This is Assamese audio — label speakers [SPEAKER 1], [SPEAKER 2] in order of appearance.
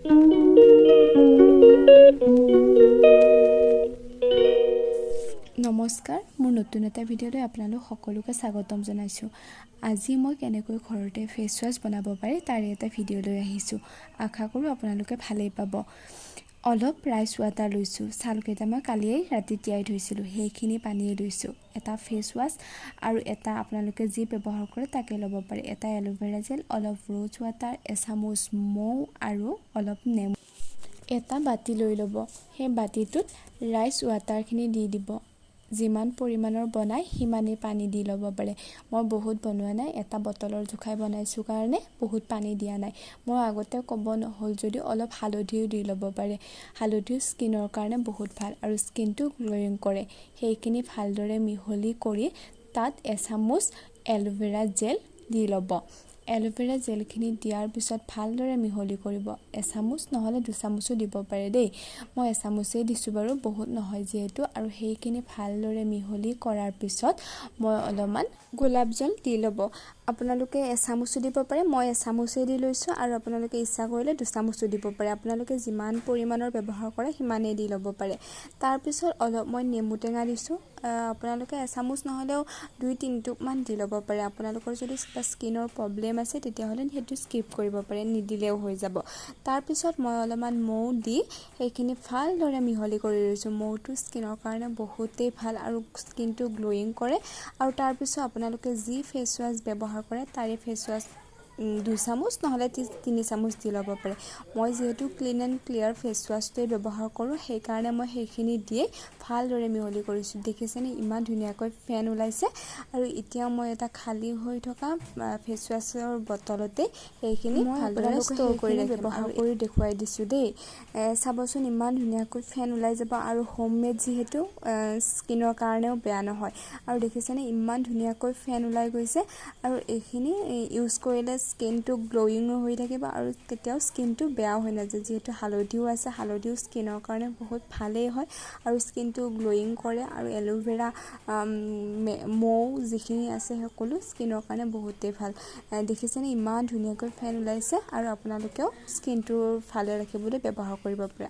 [SPEAKER 1] নমস্কাৰ, মোৰ নতুন এটা ভিডিঅ'লৈ আপোনালোক সকলোকে স্বাগতম জনাইছোঁ। আজি মই কেনেকৈ ঘৰতে ফেচ ৱাছ বনাব পাৰে তাৰে এটা ভিডিঅ' লৈ আহিছোঁ। আশা কৰোঁ আপোনালোকে ভালেই পাব। অলপ ৰাইচ ৱাটাৰ লৈছোঁ, চাউলকেইটা মই কালিয়েই ৰাতি তিয়াই থৈছিলোঁ, সেইখিনি পানীয়ে লৈছোঁ। এটা ফেচ ৱাছ আৰু এটা আপোনালোকে যি ব্যৱহাৰ কৰে তাকে ল'ব পাৰে। এটা এল'ভেৰা জেল, অলপ ৰ'জ ৱাটাৰ, এচামুচ মৌ আৰু অলপ নেমু। এটা বাতি লৈ ল'ব, সেই বাতিটোত ৰাইচ ৱাটাৰখিনি দি দিব। যিমান পৰিমাণৰ বনায় সিমানেই পানী দি ল'ব পাৰে। মই বহুত বনোৱা নাই, এটা বটলৰ জোখাই বনাইছোঁ কাৰণে বহুত পানী দিয়া নাই। মই আগতে ক'ব নহ'ল যদিও অলপ হালধিও দি ল'ব পাৰে। হালধিও স্কিনৰ কাৰণে বহুত ভাল আৰু স্কিনটো গ্ল'য়িং কৰে। সেইখিনি ভালদৰে মিহলি কৰি তাত এচামুচ এল'ভেৰা জেল দি ল'ব। এল'ভেৰা জেলখিনি দিয়াৰ পিছত ভালদৰে মিহলি কৰিব। এচামুচ নহ'লে দুচামুচো দিব পাৰে দেই, মই এচামুচেই দিছোঁ বাৰু, বহুত নহয় যিহেতু। আৰু সেইখিনি ভালদৰে মিহলি কৰাৰ পিছত মই অলপমান গোলাপ জল দি ল'ব। আপোনালোকে এচামুচো দিব পাৰে, মই এচামুচেই দি লৈছোঁ। আৰু আপোনালোকে ইচ্ছা কৰিলে দুচামুচো দিব পাৰে। আপোনালোকে যিমান পৰিমাণৰ ব্যৱহাৰ কৰে সিমানেই দি ল'ব পাৰে। তাৰপিছত অলপ মই নেমু টেঙা দিছোঁ। আপোনালোকে এচামুচ নহ'লেও 2-3 টোপমান দি ল'ব পাৰে। আপোনালোকৰ যদি কিবা স্কিনৰ প্ৰব্লেম আছে, তেতিয়াহ'লে সেইটো স্কিপ কৰিব পাৰে, নিদিলেও হৈ যাব। তাৰপিছত মই অলপমান মৌ দি সেইখিনি ভালদৰে মিহলি কৰি লৈছোঁ। মৌটো স্কিনৰ কাৰণে বহুতেই ভাল আৰু স্কিনটো গ্ল'য়িং কৰে। আৰু তাৰপিছত আপোনালোকে যি ফেচ ৱাছ ব্যৱহাৰ কৰে তাৰে ফেচ ৱাছ 2 চামুচ নহ'লে 3 চামুচ দি ল'ব পাৰে। মই যিহেতু ক্লিন এণ্ড ক্লিয়াৰ ফেচ ৱাছটোৱে ব্যৱহাৰ কৰোঁ, সেইকাৰণে মই সেইখিনি দিয়ে ভালদৰে মিহলি কৰিছোঁ। দেখিছেনে, ইমান ধুনীয়াকৈ ফেন ওলাইছে? আৰু এতিয়া মই এটা খালী হৈ থকা ফেচ ৱাছৰ বটলতে সেইখিনি ভালদৰে ষ্ট'ৰ কৰি ব্যৱহাৰ কৰি দেখুৱাই দিছোঁ দেই। চাবচোন, ইমান ধুনীয়াকৈ ফেন ওলাই যাব। আৰু হোম মেড যিহেতু স্কিনৰ কাৰণেও বেয়া নহয়। আৰু দেখিছেনে, ইমান ধুনীয়াকৈ ফেন ওলাই গৈছে? আৰু এইখিনি ইউজ কৰিলে স্কিনটো গ্ল'য়িঙো হৈ থাকিব আৰু কেতিয়াও স্কিনটো বেয়াও হৈ নাযায়। যিহেতু হালধিও আছে, হালধিও স্কিনৰ কাৰণে বহুত ভালেই হয় আৰু স্কিনটো গ্ল'য়িং কৰে। আৰু এল'ভেৰা, মৌ যিখিনি আছে সকলো স্কিনৰ কাৰণে বহুতেই ভাল। দেখিছেনে, ইমান ধুনীয়াকৈ ফেন ওলাইছে? আৰু আপোনালোকেও স্কিনটো ভালে ৰাখিবলৈ ব্যৱহাৰ কৰিব পাৰে।